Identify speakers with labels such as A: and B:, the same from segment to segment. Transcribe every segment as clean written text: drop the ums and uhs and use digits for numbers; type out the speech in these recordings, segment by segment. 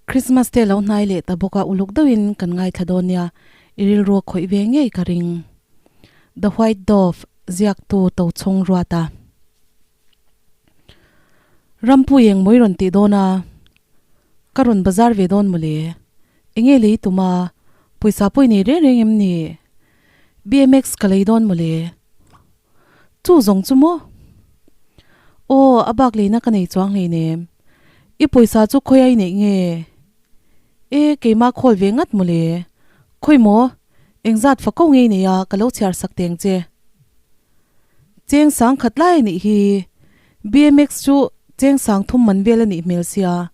A: Christmas te lo hnai leh ta bawk a uluk deuhin kan ngaithla dawn nia, i rilru a khawih ve ngei ka ring. The White Dove ziaktu Tochhawng Ruata. Rampui eng mawi rawn tih dawn a, ka rawn bazar ve dawn mawle. Enge lei tum a, pawisa pawh i nei reng reng em ni? BMX ka lei dawn mawle. Chu zawng chu maw? Aw, a bak leina ka nei chuang hleinem. I pawisa chu khawi a i neih nge? E, keimah khawl ve ngat mawle. Khawi maw? Engzat fako ngei nei a, ka lo chhiar sak teng che. Cheng sang khat lai a nih hi. BMX chu cheng sang thum man vel a nih hmel sia,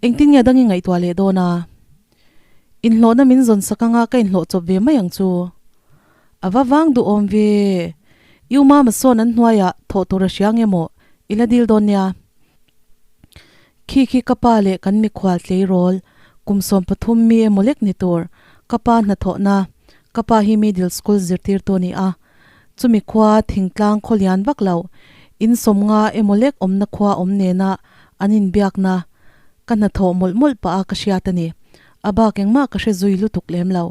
A: engtin nge dang i ngaihtuah leh dawn a? Inhlawhna min zawn sak anga ka inhlawh chawp ve mai ang chu. A va vang duhawm ve. I u mama sawn an hnuaiah thawh tur a hria nge maw i la dil dawn nia. Khi khi ka pa leh kan mikhual tleirawl kum 13 mi emaw lek ni tur ka pa hnathawhna ka pa hi middle school zirtirtu a ni a. Chumi khua thingtlang khaw lian vak lo, in sawmnga emaw lek awmna khua awm nena an inbiakna ka hnathawh mawlh mawlh pah a ka hriat a ni. A bak engmah ka hre zui lutuk lem lo.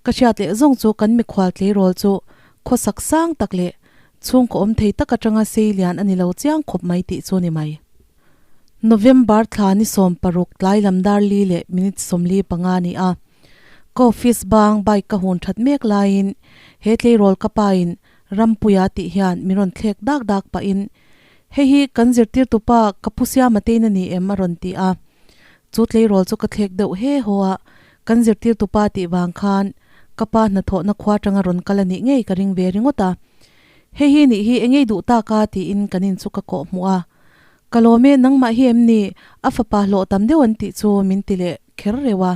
A: Ka hriat leh zawng chu kan mikhual tleirawl chu khawsak sang tak leh chhungkaw awm thei tak atanga sei lian a ni lo chiang khawp mai tih chu ni mai. November thla ni 16 tlai lam dar li leh minute 45 a ni a. Ka office bang bike ka hun that mek laiin he tleirawl ka pain Rampuia tih hian min rawn thlek dak dak pahin Hei hi kan zirtirtu pa ka pu Siama tein a ni em? a rawn ti a. Chu tleirawl chu ka thlek deuh he haw a, kan zirtirtu pa tih vang khan ka pa hnathawhna khua atanga rawn kal a nih ngei ka ring ve ringawt a. Hei hi nih hi engei duh tak a tiin kan in chu ka kawh hmuh a. Ka lawm e, nangmah hi em ni? A fapa hlawh tam deuh an tih chu min ti leh kher reuh a.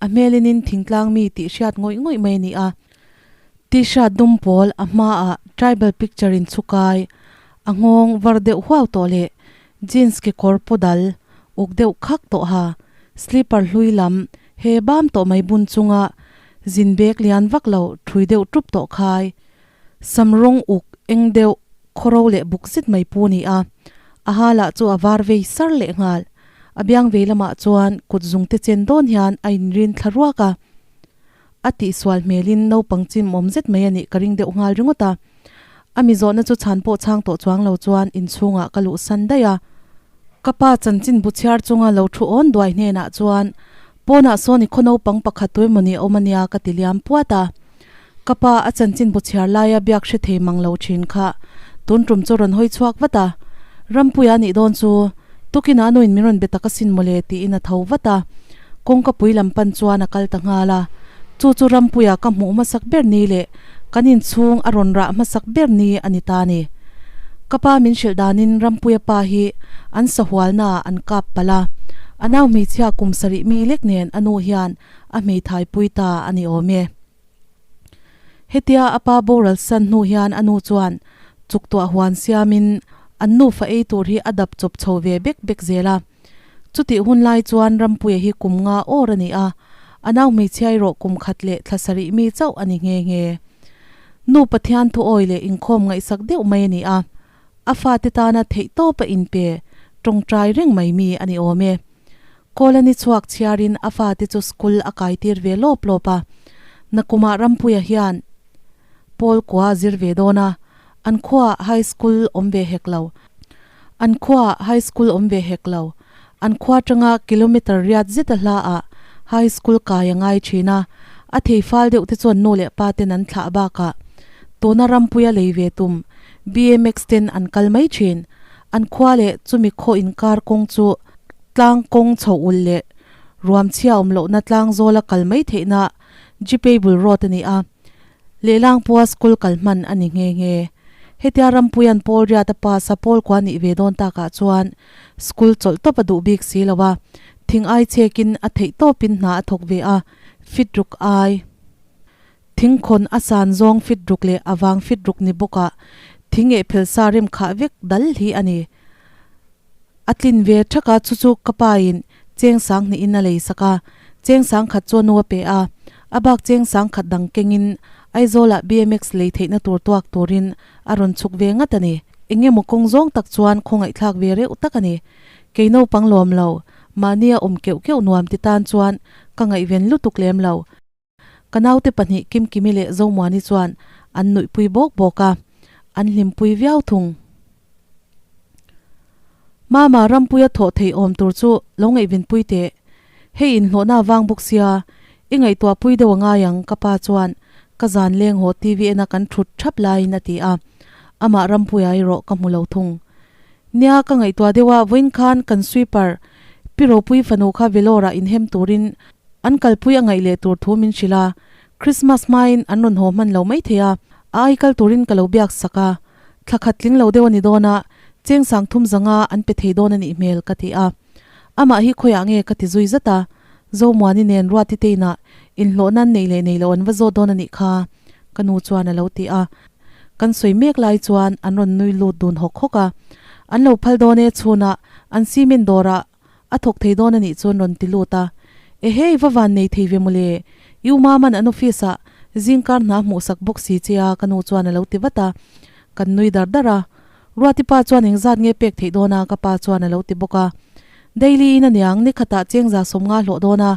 A: A hmelin in thingtlang mi tih hriat ngawih ngawih mai a ni a. T-shirt dum pawl a hmaah tribal picture in chhukai, a nghawng var deuh huau tawh leh jeans kekawr paw dal uk deuh khak tawh ha, slipper hlui lam he bam tawh mai bun chunga zin bag lian vak lo thui deuh tup tawh khai. Sam rawng uk eng deuh khawro leh buk zet mai pu a ni a, a ha lah chu a var vei sar leh nghal. A biang vei lamah chuan kut zung te chen dawn hian a inrin thla ruak a. A tihsual hmelin naupang chim awm zet mai a nih ka ring deuh nghal ringawt a. A mi zawhna chu chhan pawh chhang tawh chuang lo chuan inchhungah ka luhsan daih a. Ka pa chanchin bu chhiar chunga lo thu awn duai hnenah chuan, Pawnah sawn i khaw naupang pakhat tu emawni a awm a nia ka ti liam puat a. Ka pa a chanchin bu chhiar laia biak hre thei mang lo thin kha tun tum chu rawn hawi chhuak vat a. Rampuia nih dawn chu tukinah a nuin min rawn be tak asin mawle tiin a tho vat a. Kawngka pui lam pan chuan a kal ta nghal a. Chu chu Rampuia ka hmuh hmasak ber ni leh kan inchhung a rawn rah hmasak ber ni a ni ta ni. Ka pa min hrilh danin Rampuia pa hi an sahualnaah an kap palh a. A nau hmeichhia kum sarih mi lek nen a nu hian a hmeithai pui ta a ni awm e. Hetia a pa boral san hnu hian a nu chuan chuktuah huan siamin an nufa ei tur hi a dap chawp chho ve bek bek zel a. Chutih hun lai chuan Rampuia hi kum nga awr a ni a, a nau hmeichhia erawh kum khat leh thla sarih mi chauh a ni nghe nghe. Nu Pathian thuawi leh inkhawm ngaihsak deuh mai a ni a, a fate tana theihtawpa inpe tawngtai reng mai mi a ni awm e. Kawla ni chhuak chhiarin a fate chu school a kaitir ve lawp lawp a, nakumah Rampuia hian Pawl kua a zir ve dawn a, an khuaah high school awm ve hek lo. An khuaah high school awm ve hek lo. An khua atanga kilometre riat zet a hlaah high school kai a ngai thin a, a thei fal deuh te chuan nu leh pa ten an thlah bakah tuna Rampuia lei ve tum BMX ten an kal mai thin. An khua leh chumi khaw inkar kawng chu Tlang kawng chho ulh leh ruam chhia awm lohna tlang zawla kal mai theihna Jeepable road a ni a, lehlang pawha school kal hman a ni nghe nghe. Hetia Rampuia'n Paul Riata pa sa Paul kua nih ve dawn takah chuan school chawlh tawp a duh bik si lo a, thing ai chhekin a theih tawpin hna a thawk ve a, fit ruk ai. Thingkhawn a san zawng fit ruk leh a vang fit ruk ni bawkah thing eh phelsa rem khah vek dal hi a ni. A tlin ve thak a, chu chu ka pa in cheng sang hnih in a lei sak a, cheng sang khat chu a nu a pe a, a bak cheng sang khat dang keng in Aizawlah BMX lei theihna tur tuak turin a rawn chhuk ve ngat a ni. Eng emaw kawng zawng tak chuan khawngaihthlak ve reuh tak a ni. Kei naupang lawm lo, mahnia awm keuh keuh nuam ti tan chuan ka ngaihven lutuk lem lo. Ka naute pahnih Kimkimi leh Zomuani chuan an nuihpui bawk bawk a, an hlimpui viau thung. Mama Rampuia thawh thei awm tur chu lo ngaihvenpui teh. Hei inhlawhna avang bawk sia, i ngaihtuahpui deuh a ngai ang ka pa chuan ka zan leng haw TV ena kan thut thap laiin a ti a, amah Rampuia erawh ka hmu lo thung. Nia ka ngaihtuah deuh a, vawiin khan kan sweeper Pi Ropui fanu kha Vellore-ah inhem turin An kalpui a ngaih leh tur thu min hrilh a, Christmas hmain an rawn haw hman lo maithei a, a ai kal turin ka lo biak sak a, thla khat tling lo deuh a ni dawn a, cheng sang thum zanga an pe thei dawn a nih hmel ka ti a. Amah hi khawiah nge ka ti zui zat a, Zomuani nen Ruati te inah inhlawh nan neih leh nei loh an va zawt dawn a nih kha, ka nu chuan a lo ti a. Kan sawi mek lai chuan an rawn nui lut dun hawk hawk a, an lo phal dawn e chhunah an cement dawrah A thawk thei dawn a nih chuan rawn ti lut a, Ehei, va van nei thei ve mawle, U Maman an office ah zingkar hna hmuh sak bawk si che a ka nu chuan a lo ti vat a, kan nui dar dar a. Ruati pa chuan engzat nge pek theih dawn a ka pa chuan a lo ti bawk a. Daily in aniang ni khatah chengza sawmnga hlawh dawn a,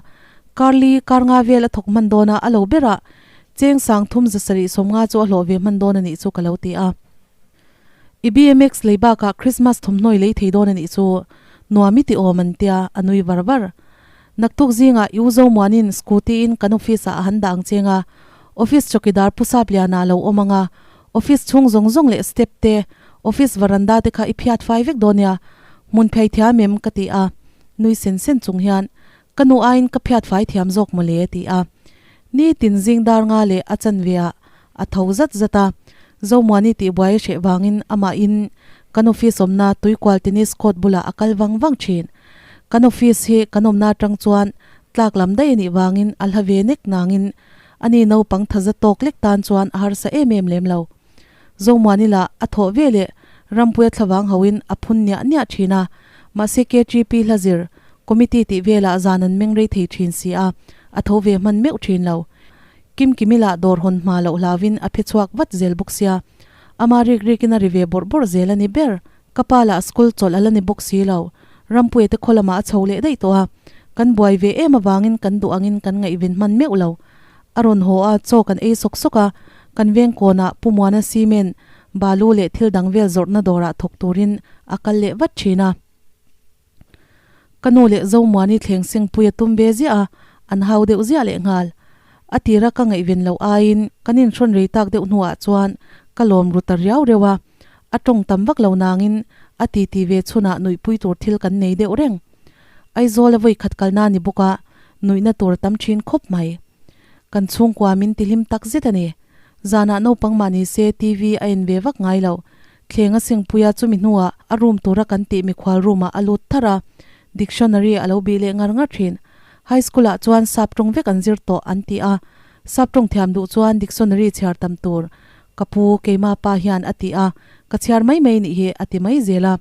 A: Karli kar nga vel a thawk hman dawn a, a lo berah cheng sang thum za sarih sawmnga chu a hlawh ve hman dawn a nih chu ka lo ti a. I BMX lei bakah Christmas thawmhnawi lei thei dawn a nih chu nuam i ti awm an tia, a nui var var. Naktuk zingah i u Zomuanin scooty in kan office ah a han dah ang cheng a, office chawkidar Pu Sapliana a lo awm ang a, office chhung zawng zawng leh step te, office varanda te kha i phiat fai vek dawn nia, hmun phei thiam em ka ti a, nui sen sen chung hian ka nu aiin ka phiat fai thiam zawk mawle a ti a. Nitin zing dar nga leh a chanve ah A tho zat zat a, Zomuani tihbuai a hreh vangin amahin kan office awmna Tuikual Tennis Court bulah a kal vang vang thin. Kan office hi kan awmna atang chuan tlak lam daih a nih vangin a hla ve nek nangin ani naupang tha za tawk lek tan chuan a harsa em em lem lo. Zomuani lah a thawh ve leh Rampuia thlavang hoin a phun niah niah thin a, mahse KTP hla zir committee tih velah zan an meng rei thei thin si a, a tho ve hman meuh thin lo. Kimkimi lah dawr hawn hma loh hlauvin a phe chhuak vat zel bawk sia. Ama rik rikin a ri ve bawrh bawrh zel a ni ber. Ka pa lah school chawlh a la ni bawk si lo. Rampuia te khaw lamah a chho leh daih tawh a. Kan buai ve em avangin kan duh angin kan ngaihven hman meuh lo. A rawn haw a, chaw kan ei sawk sawk a. Kan veng kawnah Pu Muana cement, balu leh thil dang vel zawrhna dawrah thawk turin a kal leh vat thin a. Ka nu leh Zomuani thleng singpui a tum ve ziah a, an hau deuh ziah leh nghal. A tira ka ngaihven loh aiin kan inhrawn rei tak deuh hnuah chuan ka lawm ru ta riau reuh a, a tawng tam vak lo nangin a titi ve chhunah nuihpui tur thil kan nei deuh reng. Aizawl a vawi khat kalna ni bawk a, nuihna tur a tam thin khawp mai. Kan chhungkua min tihlim tak zet a ni. Zanah naupang mah ni se TV a en ve vak ngai lo. Thleng a singpui a, chumi hnuah a room tura kan tih mikhual room ah a lut thar a, dictionary a lo bih leh ngar ngar thin. High school ah chuan sap tawng vek an zir tawh an ti a, sap tawng thiam duh chuan dictionary chhiar tam tur ka pu keima pa hian a ti a, ka chhiar mai mai nih hi a ti mai zel a.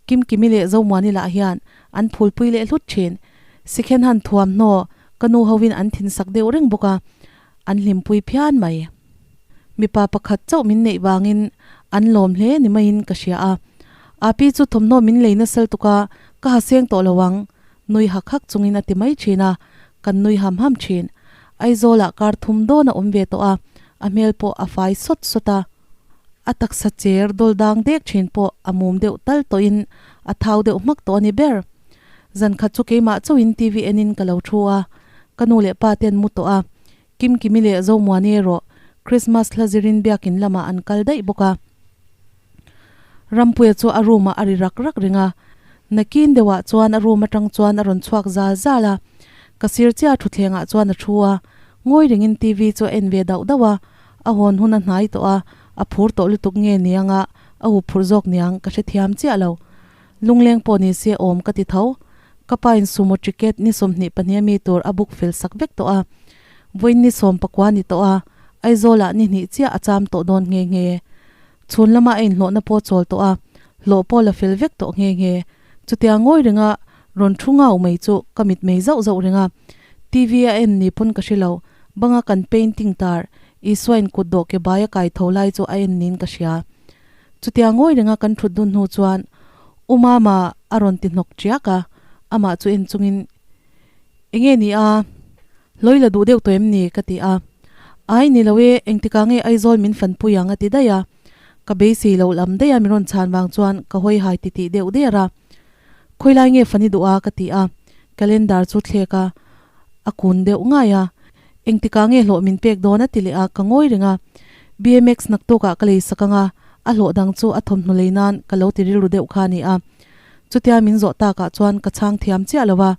A: Kimkimi leh Zomuani lah hian an phulpui leh hlut thin. Sikhen han thuamhnaw ka nu hovin an thinsak deuh reng bawk a, An hlimpui phian mai. Mipa pakhat chauh min neih vangin an lawm hle ni maiin ka hria a. Api chu thawmhnaw min lei nasal tuk a, ka ha seng tawh lo ang, nui hak hak chungin a ti mai thin a, kan nui ham ham thin. Aizawlah kar thum dawn a awm ve tawh a, a hmel pawh a fai sawt sawt a. A taksa cher dawl dang dek thin pawh a mum deuh tal tawhin a thau deuh hmak tawh a ni ber. Zan khat chu keimah chauhin TV enin ka lo thu a, ka nu leh pa te an mu tawh a, Kimkimi leh Zomuani erawh Christmas hla zirin biakin lamah an kal daih bawk a. Rampuia chu a room ah a ri rak rak reng a, nakin deuhah chuan a room atang chuan a rawn chhuak zal zal a, ka sir chiah thutthleng ah chuan a thu a, ngawi rengin TV chu a en ve dauh dauh a, a hawn hun a hnai tawh a, a phur tawh lutuk nge niang a, a huphurh zawk niang ka hrethiam chiah lo. Lungleng pawh ni se awm ka ti tho. Ka pa in sumo ticket ni 22 a mi tur a book fel sak vek tawh a. Vawiin ni sawmpakua ni tawh a, Aizawl ah ni hnih chiah a cham tawh dawn nghe nghe. Chhun lama a inhlawhna pawh chawl tawh a, hlawh pawh la fel vek tawh nghe nghe. Chutia ngawi ringa rawn thu ngau mai chu ka mit mei zauh zauh ring a. TV a en ni pawn ka hre lo, banga kan painting tar. Isua in kut dawh ke bai a kai tho lai chu a en niin ka hria. Chutia ngawi renga kan thut dun hnu chuan U Mama a rawn ti hnawk tiak a, amah chu en chungin, Enge ni a? Hlawi la duh deuh tawh em ni? ka ti a. Ai ni lo e, engtikah nge Aizawl min fanpui ang a ti daih a. Ka beisei loh lam daih a min rawn chhan vang chuan ka hawi hai titih deuh der a. Khawilai nge fani duh a? ka ti a, calendar chu thlek a, a kun deuh ngai a. Engtikah nge hlawh min pek dawn a ti leh a, ka ngawi reng a. BMX naktukah ka lei sak ang a, a hlawh dang chu a thawmhnaw lei nan ka lo ti rilru deuh kha a ni a. Chutia min zawh takah chuan ka chhang thiam chiah lo a,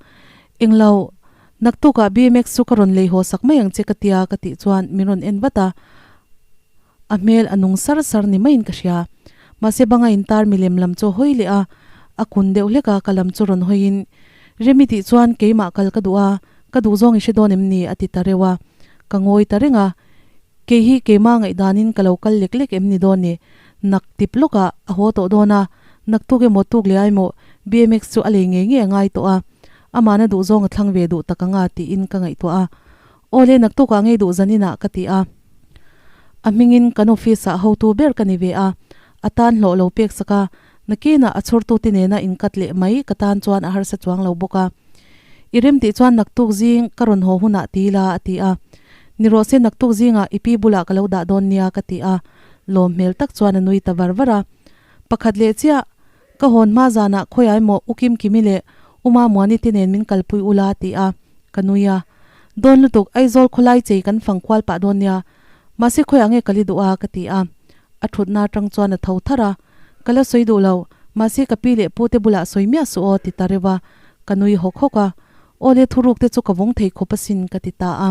A: Englo, naktukah BMX chu ka rawn lei haw sak mai ang che ka tia ka tih chuan min rawn en vat a. A hmel a nung sar sar ni maiin ka hria. Mahse banga intar milem lam chu a hawi leh a, a kun deuh hlek a, ka lam chu rawn hawiin, Remi tih chuan keimah kal ka duh a, ka duh zawng i hre dawn em ni? a ti ta reuh a. Ka ngawi ta reng a, kei hi keimah ngaihdanin ka lo kal lek lek em ni dawn ni? Nak tip lawkah a haw tawh dawn a, naktuk emaw tuk leh aimaw BMX chu a lei ngei ngei a ngai tawh a, amahna duh zawng a thlang ve duh tak anga tiin ka ngaihtuah a. Aw le, naktukah ngei duh zan inah ka ti a. A hmingin kan office-ah hotu ber ka ni ve a, a tan hlawh lo pek sak a, nakinah a chhawrtute nena inkat leh mai ka tan chuan a harsa chuang lo bawk a. I rem tih chuan naktuk zing ka rawn haw hunah ti la, a ti a. Ni rawh se naktuk zingah i pi bulah ka lo dah dawn nia ka ti a, lawm hmel tak chuan a nui ta var var a. Pakhat leh chiah, ka hawn hma zanah khawiah emaw U Kimkimi leh U Mamuani te nen min kalpui ula a ti a, ka nui a. Dawn lutuk, Aizawl khawlai chei kan fang kual pah dawn nia, mahse khawiah nge ka li duh a ka ti a. A thutna atang chuan a tho thar a, ka la sawi duh lo, mahse ka pi leh pu te bulah sawi miah suh aw ti ta reuh a, ka nui hawk hawk a. Aw le thuruk te chu ka vawng thei khawp asin ka ti ta a.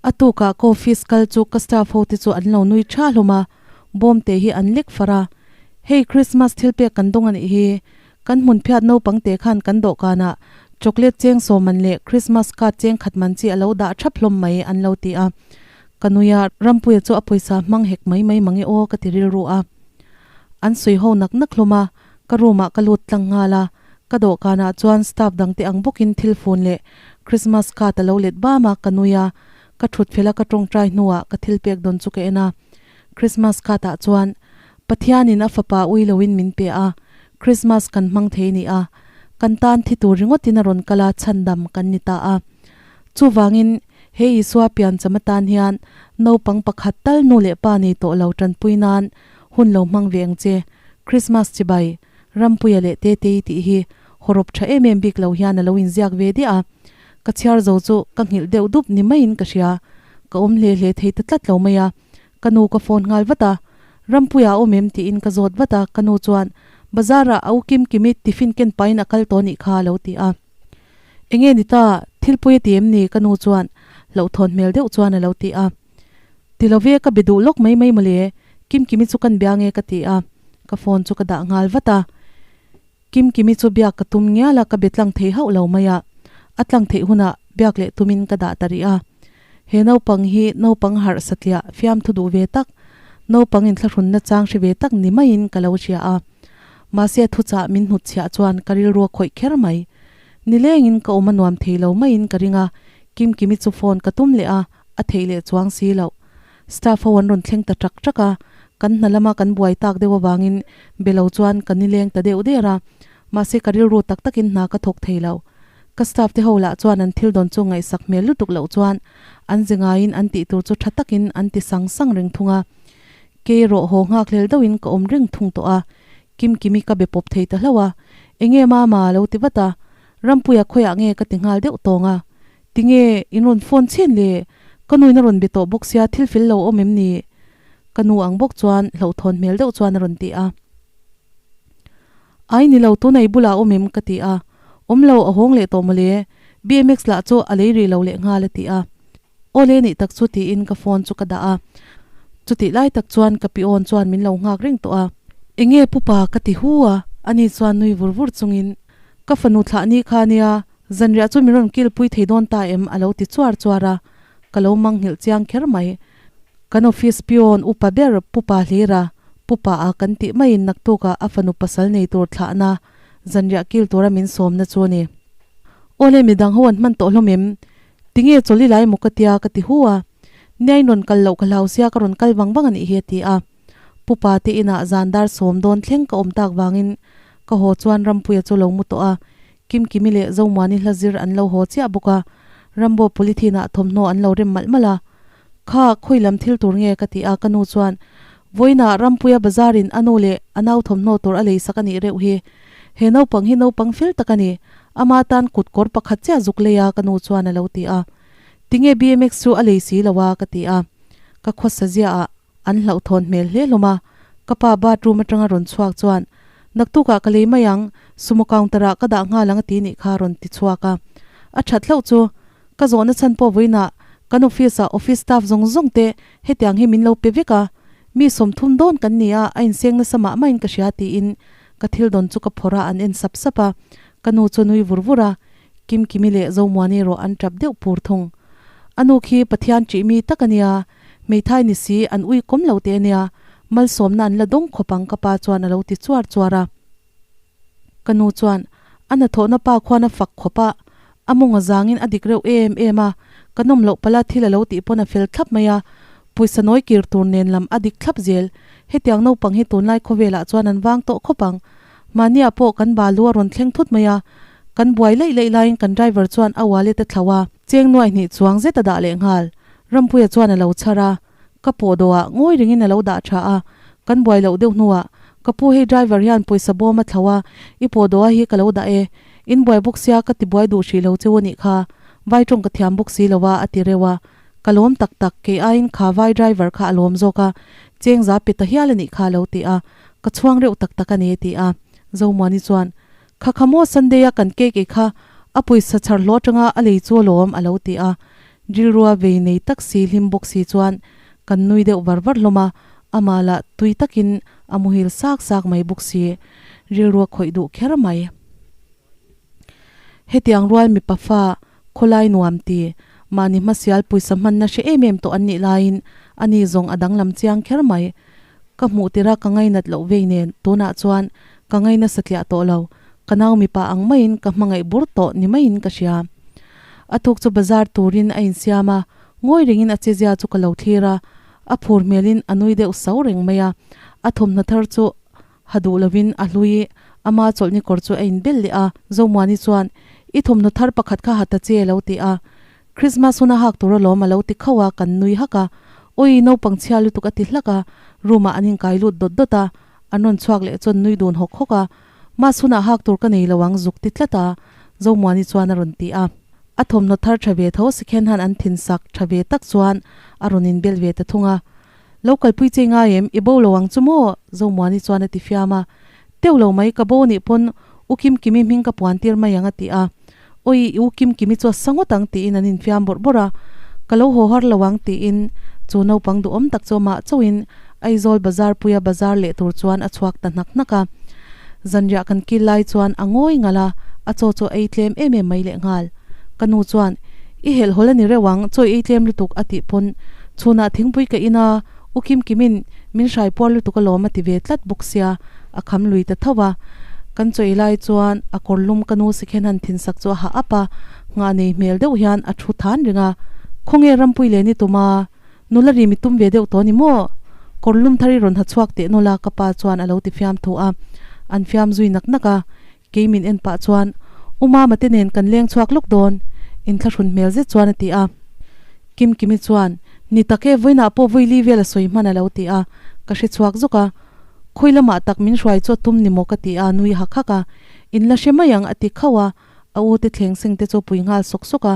A: A tukah ka office kal chu ka staff ho te chu an lo nui tha hlawm a, bawm te hi an lek far a, Hei Christmas thil pek kan dawng a nih hi, kan hmun phiat naupang te khan kan dawhkanah chocolate cheng sawm man leh Christmas card cheng khat man chi a lo dah thap hlawm mai an lo ti a, ka nui a, Rampuia chu a pawisa hmang hek mai mai mange aw ka ti rilru a. An sawi ho nak nak hlawm a, ka room ah ka lut tlang nghal a, Ka dawhkanah chuan staff dangte ang bawkin thil fun leh Christmas card a lo let bam a, ka nui a, ka thut fel a ka tawngtai hnuah ka thil pek dawn chu ka en a. Christmas card ah chuan Pathianin a fapa ui loin min pe a, Christmas kan hmang thei ni a, kan tan thi tur ringawtin a rawn kal a, chhandam kan ni ta a. Chuvangin he Isua piancham atan hian naupang pakhat tal nu leh pa nei tawh lo tanpui nan hun lo hmang ve ang che, Christmas chibai. Rampuia leh Tetei tih hi hawrawp tha em em bik lo hian a lo inziak ve diah a, ka chhiar zo chu ka nghilh deuh dup ni maiin ka hria. Ka awm hle hle thei ta tlat lo mai a, ka nu ka phone nghal vat a, Rampuia a awm em tiin ka zawt vat a, ka nu chuan Bazar-ah a u Kim Kimi tiffin ken pahin a kal tawh nih kha a lo ti a. Enge ni ta, thilpui a ti em ni? ka nu chuan hlauhthawn hmel deuh chuan a lo ti a. Ti lo ve, ka be duh lawk mai mai mawle, Kimkimi chu kan bia nge ka ti a, ka phone chu ka dah nghal vat a. Kimkimi chu biak ka tum ngial a, ka be tlang thei hauh lo mai a, a tlang theih hunah biak leh tumin ka dah ta rih a. He naupang hi naupang harh satliah fiamthu duh ve tak, naupang inthlahrunna chang hre ve tak ni maiin ka lo hria a. Mahse a thuchah min hnutchhiah chuan ka rilru a khawih kher mai. Nilengin ka awm a nuam thei lo maiin ka ring a, Kimkimi chu phone ka tum leh a, a theih leh chuang si loh. Staff ho an rawn thleng ta ṭak ṭak a, kan hna lama kan buai tak deuh avangin be lo chuan ka nileng ta deuh der a, mahse ka rilru tak takin hna ka thawk thei lo. Ka staff te ho lah chuan an thil dawn chu ngaihsak hmel lutuk loh chuan an ze ngaiin an tih tur chu ṭha takin an ti sang sang reng thung a. Kei erawh haw nghak hlel deuhin ka awm reng thung tawh a, Kimkimi ka be pawp thei ta hlauh a, Enge mama a lo ti vat a, Rampuia khawiah nge ka ti nghal deuh tawng a, Tinge in rawn phone chhin le? Ka nuin a rawn be tawh bawk sia thil fel lo awm em ni? Ka nu ang bawk chuan hlauhthawn hmel deuh chuan a rawn ti a. Ai ni lo, tuna i bulah awm em? Ka ti a. Awm lo, a hawng leh tawh mawle. BMX lah chu a lei rih lo leh nghal a ti a. Aw le nih tak chu tiin ka phone chu ka dah a. Chutih lai tak chuan ka pi awn chuan min lo nghak reng tawh a. Enge pupa ka ti hu a, ani chuan nui vur vur chungin ka fanu thlah ni kha nia Zanriah chu min rawn kilpui thei dawn ta em? a lo ti chuar chuar a, ka lo mangnghilh chiang kher mai. Kan office peon upa ber Pupa Hlira, Pupa a kan tih maiin naktukah a fanu pasal nei tur thlahna zanriah kil tura min sawmna chu a ni. Awle midang ho an hman tawh hlawm em? Tinge chawlh i lai maw ka tia ka ti hu a. Niain rawn kal loh ka hlau sia ka rawn kal vang vang a nih hi a ti a. Pupa te inah zan dar sawm dawn thleng ka awm tak vangin ka haw chuan Rampuia chu lo mu tawh a, Kimkimi leh Zomuani hla zir an lo haw chiah bawk a, Rambo polythene ah thawmhnaw an lo rem malh malh a. Kha, khawi lam thil tur nge ka ti a, ka nu chuan Vawiinah Rampuia bazar in a nu leh a nau thawmhnaw tur a lei sak a nih reuh hi. He naupang hi naupang fel tak a ni, ama tan kut kawr pakhat chiah zuk lei a ka nu chuan a lo ti a. Tinge BMX chu a lei si lo a ka ti a, ka khawsa ziah ah An hlauhthawn hmel hle hlawm a, ka pa bathroom atanga rawn chhuak chuan, Naktukah ka lei mai ang, sumo counter ah ka dah nghal ang a ti nih kha a rawn ti chhuak a. A that hlauh chu, ka zawhna chhan pawh vawiinah kan office ah office staff zawng zawng te hetiang hi min lo pe vek a, mi 30 dawn kan ni a, a inseng nasa mah mahin ka hria tiin ka thil dawn chu ka phawrh a, an en sap sap a, ka nu chu nui vur vur a, Kimkimi leh Zomuani erawh an tap deuh pur thung. A nu khi Pathian ṭih mi tak a nia, Hmeithai ni si an ui kawm lo teh ania, malsawmna an la dawng khawp ang ka pa chuan a lo ti chuar chuar a. Ka nu chuan a hnathawhna pa khuan a fak khawp a, a mawng a zangin a dik reuh em em a, ka nawm loh pala thil a lo tih pawn a fel thlap mai a, pawisa nawi kir tur nen lam a dik thlap zel, hetiang naupang hi tunlai khawvelah chuan an vang tawh khawp ang. Mahniah pawh kan balu a rawn thleng thut mai a, kan buai laih laih laiin kan driver chuan a wallet a thlauh a, cheng nuai hnih chuang zet a dah leh nghal. Rampuia chuan a lo chhar a, ka pawh dawhah ngawi ringin a lo dah tha a, kan buai loh deuh hnuah, Ka pu hei driver hian pawisa bawm a thlauh a, i pawh dawha hi ka lo dah e, in buai bawk sia ka ti buai duh hrih lo cheu a nih kha, vai tawng ka thiam bawk si lo a, a ti reuh a, ka lawm tak tak, kei aiin kha vai driver kha a lawm zawk a, cheng za pe ta hial a nih kha a lo ti a, ka chhuang reuh tak tak a ni a ti a, Zomuani chuan, Kha kha maw Sunday a kan cake ei kha a pawisa chhar hlawh atanga a lei chu alawm a lo ti a, rilrua vei nei tak si hlim bawk si chuan kan nui deuh var var hlawm a, amah lah tui takin a muhil sak sak mai bawk si, rilrua khawih duh kher mai. Hetiang rual mipa fa khawlai nuam ti, mahni hmasial pawisa hmanna hre em em tawh an nih laiin ani zawng a danglam chiang kher mai. Ka hmuh tirh a ka ngainat loh vei nen tunah chuan ka ngaina satliah tawh lo, ka nau mipa ang maiin ka hmangaih bur tawh ni maiin ka hria. A tuk chu bazar turin a insiam a, ngawi rengin a chezia chu ka lo thlir a, a phur hmelin a nui deuh so reng mai a, a thawmhnaw thar chu ha duh lovin a hlui ama chawlhni kawr chu a inbel leh a, Zomuani chuan, I thawmhnaw thar pakhat kha ha ta che a lo ti a, Christmas hun a hak tur alawm a lo ti khauh a, kan nui hak a. Awii naupang chhia lutuk a ti hlak a, room ah an inkai lut dawt dawt a, an rawn chhuak leh chuan nui dun hawk hawk a. Mas hunah hak tur ka nei lo ang zuk ti tlat a, Zomuani chuan a rawn ti a. A thawmhnaw thar tha ve tho sikhen han an thin sak tha ve tak chuan a rawn inbel ve ta thung a. Lo kalpui che ngai em, i bo lo ang chu maw? Zomuani chuan a ti fiam a. Teuh lo mai, ka bo nih pawn U Kimkimi hming ka puan tir mai ang a ti a. Awi, i U Kimkimi chu a sa ngawt ang tiin an infiam bawrh bawrh a. Ka lo haw har lo ang tiin chu naupang duhawm tak chu amah chauhin Aizawl bazar puia bazar leh tur chuan a chhuak ta hnak hnak a. Zanriah kan kil lai chuan a ngawi ngalh a, a chaw chu a ei tlem em em mai lehnghal. Ka nu chuan, I helhhawl a ni reuh ang, chaw i ei tlem lutuk a tih pawn chhunah thingpui ka in a, U Kimkimin min hrai puar lutuk alawm a ti ve tlat bawk sia, a kham lui ta tho a. Kan chawi lai chuan a kawr lum ka nu sikhen han thin sak chu a hah ap a, nghah nei hmel deuh hian a thu than reng a. Khawnge Rampui len i tum a, nula ri mi tum ve deuh tawh ni maw? Kawr lum thar i rawn ha chhuak teh nawlh a ka pa chuan a lo ti fiam thu a, an fiam zui nak nak a. Kei min en pah chuan, U Mama te nen kan leng chhuak lawk dawn, inthlahrun hmel zet chuan a ti a. Kimkimi chuan, Ni tak e, vawiinah pawh vawi li vel a sawi hman a lo ti a, ka hre chhuak zawk a. Khawi lamah tak min hruai chu a tum ni maw ka ti a, nui hak hak a. In la hre mai ang a ti khauh a, a u te thleng seng te chu pui nghal sawk sawk a,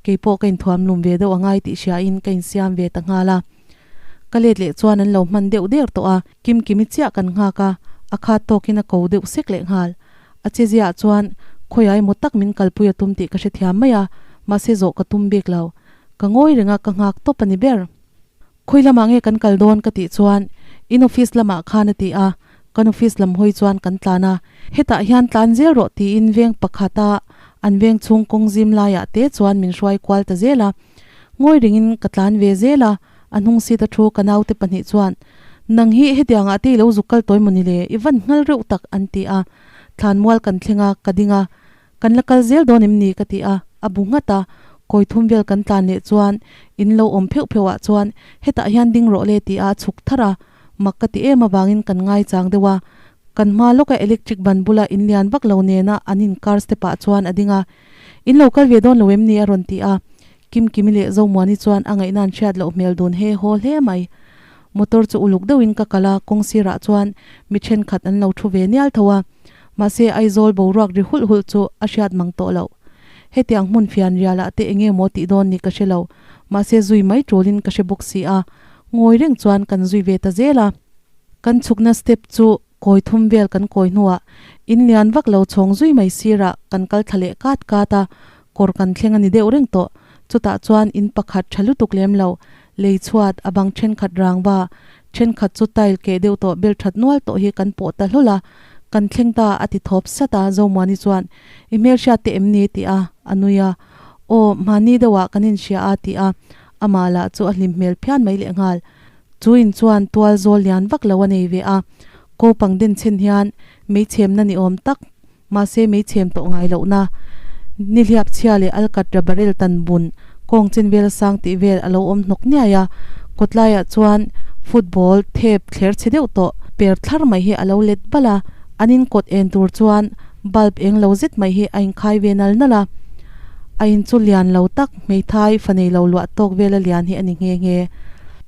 A: kei pawh ka inthuam lum ve deuh a ngai tih hriain ka insiam ve ta nghal a. Ka let leh chuan an lo hman deuh der tawh a, Kimkimi chiah kan nghak a, a khat tawkin a ko deuh sek leh nghal. A cheziah chuan khawiah emaw tak min kalpui a tum tih ka hrethiam mai a, mahse zawh ka tum bik lo. Ka ngawi reng a, ka nghak tawp a ni ber. Khawi lamah nge kan kal dawn ka tih chuan in office lamah khan a ti a, kan office lam hawi chuan kan tlan a, hetah hian tlan zel rawh tiin veng pakhata an veng chhung kawng zim laiah te chuan min hruai kual ta zel a. Ngawi ringin ka tlan ve zel a, a hnung seat a thu ka naute pahnih chuan, Nang hi hetiangah te i lo zuk kal tawi maw ni le, i van nghal reuh tak an ti a. Thlanmual kan thleng a, ka ding a, Kan la kal zel dawn em ni? ka ti a, a bu nghat a. Kawi thum vel kan tlan leh chuan in lo awm pheuh pheuh ah chuan hetah hian ding rawh le ti a chhuk tharh a, mak ka ti em avangin kan ngaichang deuh a. Kan hma lawka electric ban bula in lian vak lo nena an in car step ah chuan a ding a, In lo kal ve dawn lo em ni? a rawn ti a. Kimkimi leh Zomuani chuan a ngaihna an hriat loh hmel dun he haw hle mai. Motor chu uluk deuhin ka kal a, kawng sirah chuan mi thenkhat an lo thu ve nial tho a. Mahse Aizawl boruak ri hulh hulh chu a hriat mang tawh loh. Hetiang hmun fian rialah te enge maw tih dawn ni ka hre lo, mahse zui mai tulin ka hre bawk si a, ngawi reng chuan kan zui ve ta zel a. Kan chhukna step chu kawi thum vel kan kawi hnuah in lian vak lo chhawng zui mai sirah kan kal thla leh kat kat a, kawr kan thleng a ni deuh reng tawh. Chutah chuan in pakhat tha lutuk lem lo, lei chhuat a bang thenkhat rangva, thenkhat chu tile keh deuh tawh bel that nual tawh hi kan pawh ta hlawl a, kan thleng ta a ti thawp sat a, Zomuani chuan, I hmelhriat te em ni? ti a, a nui a, Aw, hmahni deuhah kan inhria a ti a, amah lah chu a hlim hmel phian mai lehnghal. Chu in chuan tual zawl lian vak lo a nei ve a, kopang den chhen hian meichhemna ni awm tak, mahse meichhem tawh ngai lohna, nihliap chhia leh alkatra barrel tan bun kawng chen vel sang tih vel a lo awm hnawk niai a, kawtlaiah chuan football thep thler chhe deuh tawh per thlar mai hi a lo let bal a, an in kawt en tur chuan bulb eng lo zet mai hi a inkhai ve nal nal a, a in chu lian lo tak hmeithai fa nei lo luah tawk vela lian hi a ni nghe nghe.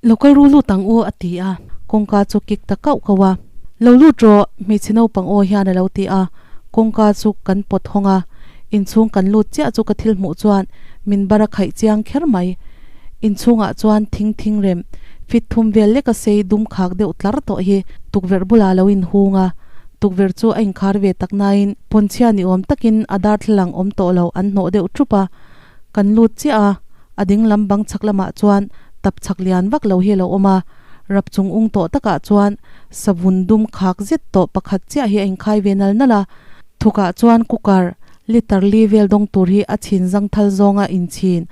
A: Lo kal ru lut ang u a ti a, kawngka chu kik ta kauh kauh a. Lo lut rawh, hmeichhe naupang aw hian a lo ti a, kawngka chu kan pawt hawng a, inchhung kan lut chiah chu ka thil hmuh chuan min bar a khaih chiang kher mai. Inchhungah chuan thing thing rem fit thum vel lek a sei dum khak deuh tlar tawh hi tukverh bulah a lo inhung a, tukverh chu a inkhar ve tak nain pawnchhia ni awm takin a darthlalang awm tawh lo an hnawh deuh thup a, kan lut chiah a, a ding lam bang chhak lamah chuan tap chhak lian vak lo hi a lo awm a, rap chung ung tawh takah chuan savun dum khak zet tawh pakhat chiah hi a inkhai ve nal nal a, thukah chuan cooker litre li vel dawng tur hi a chhin zang thal zawnga inchhin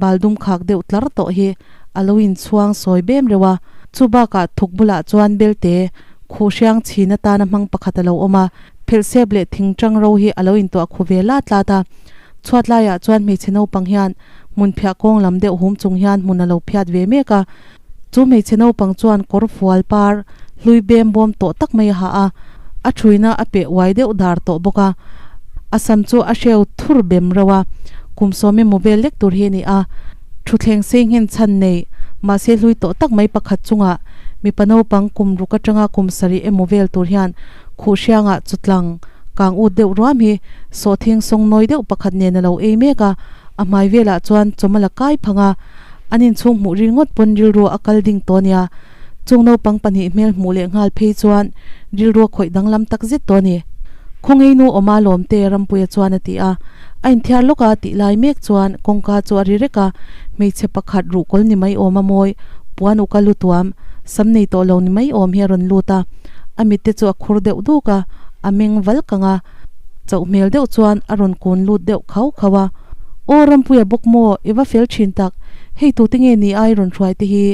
A: bal dum khak deuh tlar tawh hi a lo inchhuang sawi bem reuh a, chu bakah thuk bulah chuan belte khuh hriang chhin atana hmang pakhat a lo awm a, phelhsep leh thingtang ro hi a lo intuah khu ve lat lat a, chhuat laiah chuan hmeichhe naupang hian hmun phiah kawng lam deuh hum chung hian hmun a lo phiat ve mek a, chu hmeichhe naupang chuan kawr fual par hlui bem bawm tawh tak mai a ha a, a thuina a peh uai deuh dar tawh bawk a, a sam chu a hreu thur bem reuh a, kum sawm emaw vel lek tur hi a ni a, thutthleng sei nghen chhan nei mahse hlui tawh tak mai pakhat chungah mipa naupang kum ruk atanga kum sarih emaw vel tur hian khuh hriangah chutlang kang ut deuh ruam hi sawhthing sawng nawi deuh pakhat nen a lo ei mek a, a hmai velah chuan chawm a la kai phang a, an inchhung hmuh ringawt pawn rilru a kal ding tawh a nia. Chung naupang pahnih hmel hmuh leh nghal phei chuan rilru a khawih danglam tak zet tawh a ni. Khawngaih nu awma lawmte Rampuia chuan a ti a, a inthiar lawk a tih lai mek chuan kawngka chu a ri rek a, hmeichhe pakhat ruhkawl ni mai awm a mawi, puan uk a lu tuam, sam nei tawh lo ni mai awm hi a rawn lut a, a mitte chu a khur deuh duk a, a meng val kang a, chauh hmel deuh chuan a rawn kun lut deuh khau khau a, Aw Rampuia bawk maw, i va fel thin tak, hei tute nge ni ai rawn hruai te hi?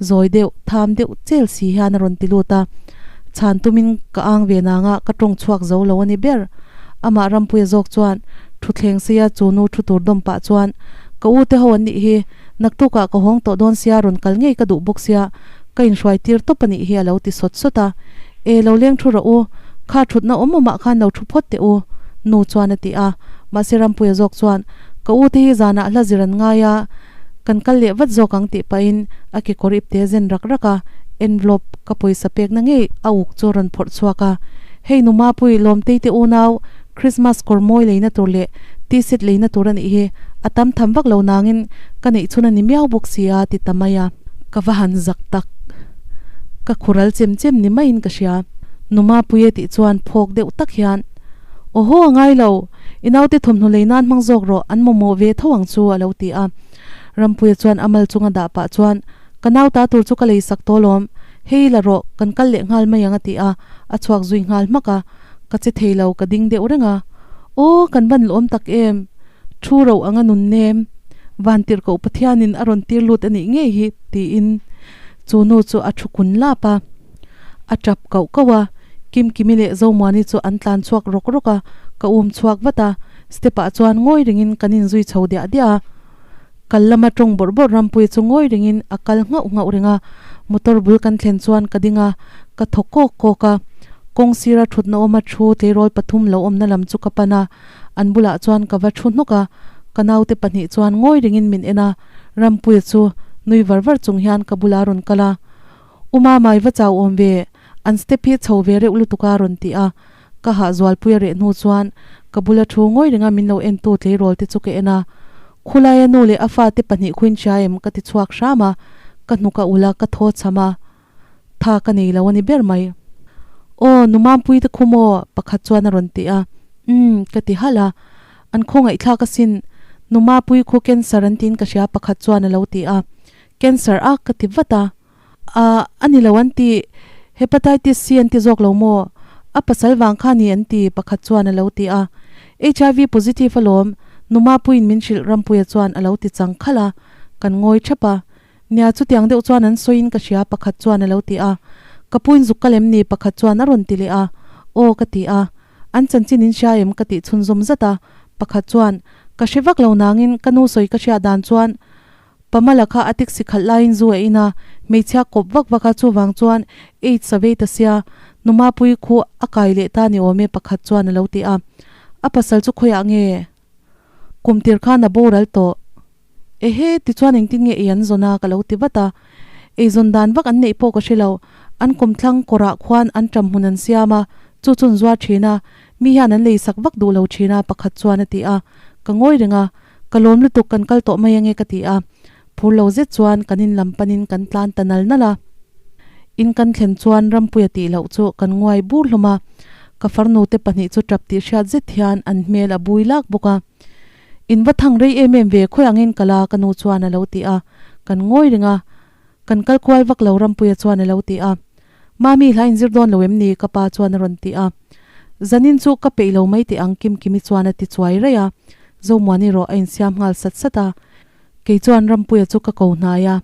A: Zawi deuh, tham deuh chel si hian a rawn ti lut a, chhan tumin ka ang ve nanga ka tawng chhuak zo lo a ni ber. Amah Rampuia zawk chuan thutthleng seia chu nu thu tur dawm pah chuan, Ka u te ho an nih hi, naktukah ka hawng tawh dawn sia rawn kal ngei ka duh bawk sia, ka inhruai tir tawp a nih hi a lo ti sawt sawt a. E, lo leng thu rawh u, kha thutna awm awmah khan lo thu phawt teh u, nu chuan a ti a. Mahse Rampuia zawk chuan, Ka u te hi zanah hla zir an ngai a, kan kal leh vat zawk ang tih pahin a kekawr ipte zen rak rak a, envelope ka pawisa pekna ngei a uk chu a rawn phawrh chhuak a. Hei nu Mapui, Lawmtei te unau, Christmas kawr mawi leina tur leh T-shirt leina tur a nih hi, a tam tham vak lo nangin ka neih chhun a ni miau bawk si a ti ta mai a. Ka va han zak tak. Ka khural chem chem ni maiin ka hria. Nu Mapuia tih chuan phawk deuh tak hian, Awhaw a ngai lo, i naute thawmhnaw lei nan hmang zawk rawh, an mamawh ve tho ang chu a lo ti a. Rampuia chuan a mal chunga dah pah chuan, Ka nau ta tur chu ka lei sak tawh lawm, hei la rawh, kan kal leh nghal mai ang a ti a, a chhuak zui nghal hmak a. Ka che thei lo, ka ding deuh reng a. Aw, kan van lawm tak em? Thu ro anga nun nem, van tirhkoh Pathianin a rawn tir lut a nih ngei hi, tiin chu nu chu a thu kun lap a. A tap kauh kauh a, Kimkimi leh Zomuani chu an tlan chhuak rawk rawk a, ka um chhuak vat a, step ah chuan ngawi ringin kan inzui chho diah diah a. Kal lama tawng bawrh bawrh Rampuii chu ngawi rengin a kal nghauh nghauh reng a, motor bul kan thlen chuan ka ding a, ka thaw kawk kawk a. Kawng sira thutna awma thu tleirawl pathum lo awmna lam chu ka pan a, an bulah chuan ka va thu hnawk a, ka naute pahnih chuan ngawi rengin min en a, Rampuii chu nui var var chung hian ka bula rawn kal a, U Mama i va chau awm ve, an step hi chho ve reuh lutuk a rawn ti a, ka hah zualpui a reh hnu chuan ka bula thu ngawi renga min lo entu tleirawl te chu ka en a, Khulaia nu leh a fate pahnih khuin hria em ka ti chhuak hram a, ka hnuk a ulh a, ka thaw cham a, tha ka nei lo a ni ber mai. Aw, nu Mampui te khu maw? pakhat chuan a rawn ti a, Umm, ka ti halh a, an khawngaihthlak asin, nu Mapui khu cancer an tiin ka hria pakhat chuan a lo ti a, Cancer a ka ti vat a. A, a ni lo an ti. Hepatitis C an ti zawk lo maw? A pasal vang kha ni an ti, pakhat chuan a lo ti a. HIV positive alawm, Numa puiin min hrilh Rampuia chuan a lo ti chang khalh a. Kan ngawi thap a. Nia, chutiang deuh chuan an sawiin ka hria, pakhat chuan a lo ti a. Ka puin zuk kal em ni? pakhat chuan a rawn ti leh a. Aw, ka ti a. An chanchin in hria em? ka tih chhunzawm zat a. Pakhat chuan, Ka hre vak lo nangin, ka nu sawi ka hriat dan chuan, Pamala kha a taxi khalh laiin zu a in a, hmeichhia kawp vak vak a, chuvang chuan AIDS a vei ta sia, Numapui khu a kai leh ta ni awm e pakhat chuan a lo ti a. A pasal chu khawiah nge? Kum tir khan a boral tawh. Ehe, tichuan engtin nge ei an zawn a ka lo ti vat a. Eizawn dan vak an neih pawh ka hre lo, an kawmthlang kawrah khuan an ṭam hmun an siam a, chu chu an zuar ṭhin a, mi hian an leisak vak duh lo ṭhin a pakhat chuan a ti a, ka ngawi reng a. Ka lawm lutuk kan kal tawh mai ange ka ti a, phur lo zet chuan kan in lam panin kan tlan ta nal nal a. In kan thlen chuan Rampuia tih loh chu kan nguai bur hlawm a, ka farnu te pahnih chu tap tih hriat zet hian an hmel a bui lak bawk a. In va thang rei em em ve khawi angin kal a ka nu chuan a lo ti a, kan ngawi reng a, kan kal kual vak lo Rampuia chuan a lo ti a. Mami hla inzir dawn lo em ni? ka pa chuan a rawn ti a. Zanin chu ka peih lo mai teh ang Kimkimi chuan a ti chuai raih a. Zomuani rawh a insiam nghal sat sat a. Kei chuan Rampuia chu ka ko hnai a.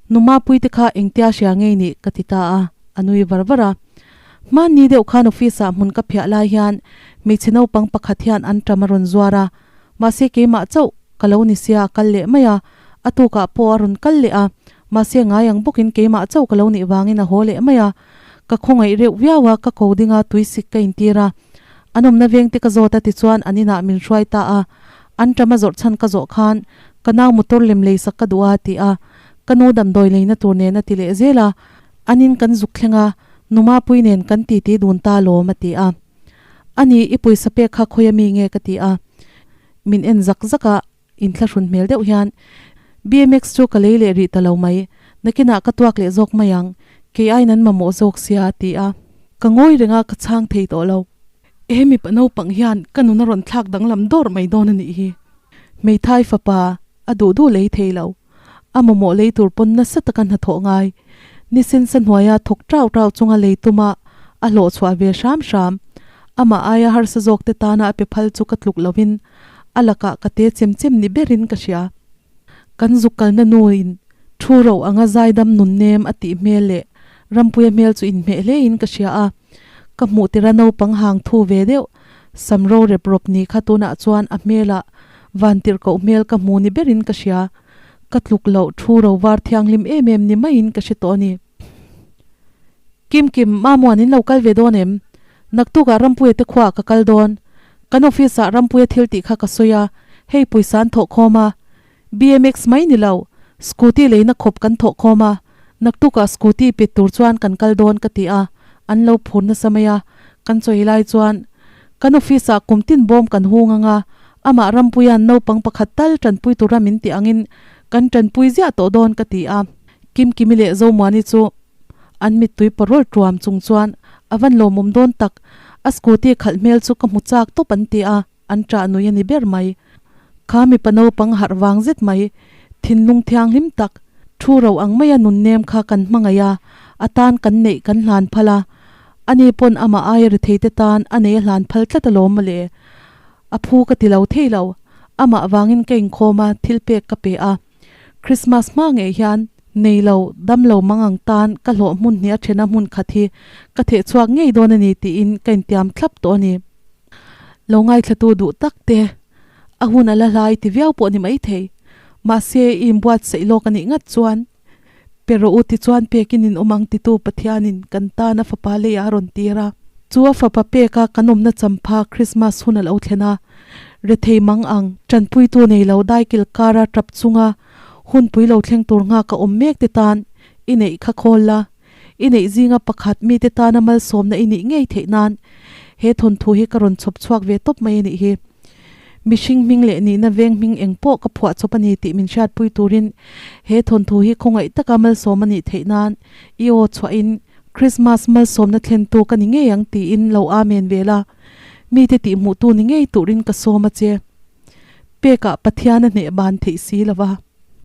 A: Nu Mapuite kha engtia hria ngei nih? ka ti ta a, a nui var var a. Hmanni deuh khan office ah hmun ka phiah lai hian hmeichhe naupang pakhat hian an ṭam a rawn zuar a. Mahse keimah chauh ka lo ni sia a kal leh mai a. A tukah pawh a rawn kal leh a, mahse ngai ang bawkin keimah chauh ka lo nih vangin a haw leh mai a. Ka khawngaih reuh viau a, ka ko ding a, tuisik ka intir a. An awmna veng te ka zawt a tichuan an inah min hruai ta a. An ṭam a zawrh chhan ka zawh khan ka nau motor lem leisak ka duh a ti a. Ka nu damdawi leina tur nen a ti leh zel a. An in kan zuk thleng a, Numapui nen kan titi dun ta lawm a ti a. Ani, i pawisa pek kha khawi ami nge ka ti a. Min en zak zak a. Inthlahrun hmel deuh hian BMX chu ka lei leh rih ta lo mai, nakinah ka tuak leh zawk mai ang, kei aiin an mamawh zawk sia a ti a. Ka ngawi reng a, ka chhang thei tawh lo. He mipa naupang hian ka nun a rawn thlak danglam dawr mai dawn a nih hi. Hmeithai fapa a duh duh lei thei lo. A mamawh lei tur pawn nasa taka hnathawh ngai. Ni sensa hnuaia thawk tau tau chunga lei tuma a hlawh chhuah ve hram hram. Amah aia harsa zawk te tana a pe phal chu ka tluk lovin a lakah ka te chem chem ni berin ka hria. Kan zuk kalna nuin thu ro anga zaidam nun nem a tih hmel leh Rampuia hmel chu inhmeh hlein ka hria a. Ka hmuh tira naupang hang thu ve deuh sam ro rep rawp ni kha tunah chuan a hmelah vantirh koh hmel ka hmu ni berin ka hria. Ka tluk loh thu ro var thianghlim em em ni maiin ka hre tawh a ni. Kim Kim, Mamuan in lo kal ve dawn em? Naktukah Rampuia te khuaah ka kal dawn. Kan office ah Rampuia thil tih kha ka sawi a, hei pawisa an thawh khawm a. BMX mai ni lo, scooty leina khawp kan thawh khawm a, naktukah scooty pe tur chuan kan kal dawn ka ti a, an lo phur nasa mai a. Kan chawi lai chuan kan office ah kum tin bawm kan hung ang a, amah Rampuia'n naupang pakhat tal tanpui tura min tih angin kan tanpui ziah tawh dawn ka ti a. Kimkimi leh Zomuani chu An mittui parol tuam chung chuan a van lawmawm dawn tak, a scooty khalh hmel chu ka hmu chak tawp an ti a, an ṭah nui a ni ber mai. Kha mipa naupang harh vang zet mai, thinlung thianghlim tak, thu ro ang maia nun nem kha kan hmangaih a, a tan kan neih kan hlan phal a, ani pawn amah aia retheite tan a nei a hlan phal tlat alawm mawle. A phu ka ti lo thei lo, amah vangin ka inkhawm a, thil pek ka pe a. Christmas hma ngei hian nei lo, dam lo mang ang tan ka hlawh hmun hnih a thena hmun khat hi ka theh chhuak ngei dawn a ni tiin ka intiam thlap tawh a ni. Lo ngaithlatu duh tak te, a hun a la hlai ti viau pawh ni maithei. Mahse, i inbuatsaih lawk a nih ngat chuan, Pe rawh u tichuan pekin in awm ang titu Pathianin kan tan a fapa leiah a rawn tir a. Chu a fapa peka kan awmna champha Krismas hun a lo thlen a, rethei mang ang, tanpuitu nei lo daikil kara tap chunga hunpui lo thleng tur nghak a awm mek te tan i neih kha khawl la, i neih zinga pakhat mite tana malsawmna i nih ngei theih nan he thawnthu hi ka rawn chhawp chhuak ve tawp mai a nih hi. Mihring hming leh nihna veng hming eng pawh ka phuah chawp a ni tih min hriatpui turin he thawnthu hi khawngaih taka malsawm a nih theih nan i aw chhuahin Krismas malsawmna thlentu ka ni ngei ang tiin lo amen ve la, mite tihhmuhtu ni ngei turin ka sawm a che. Pekah Pathian a hneh ban theih si lo va.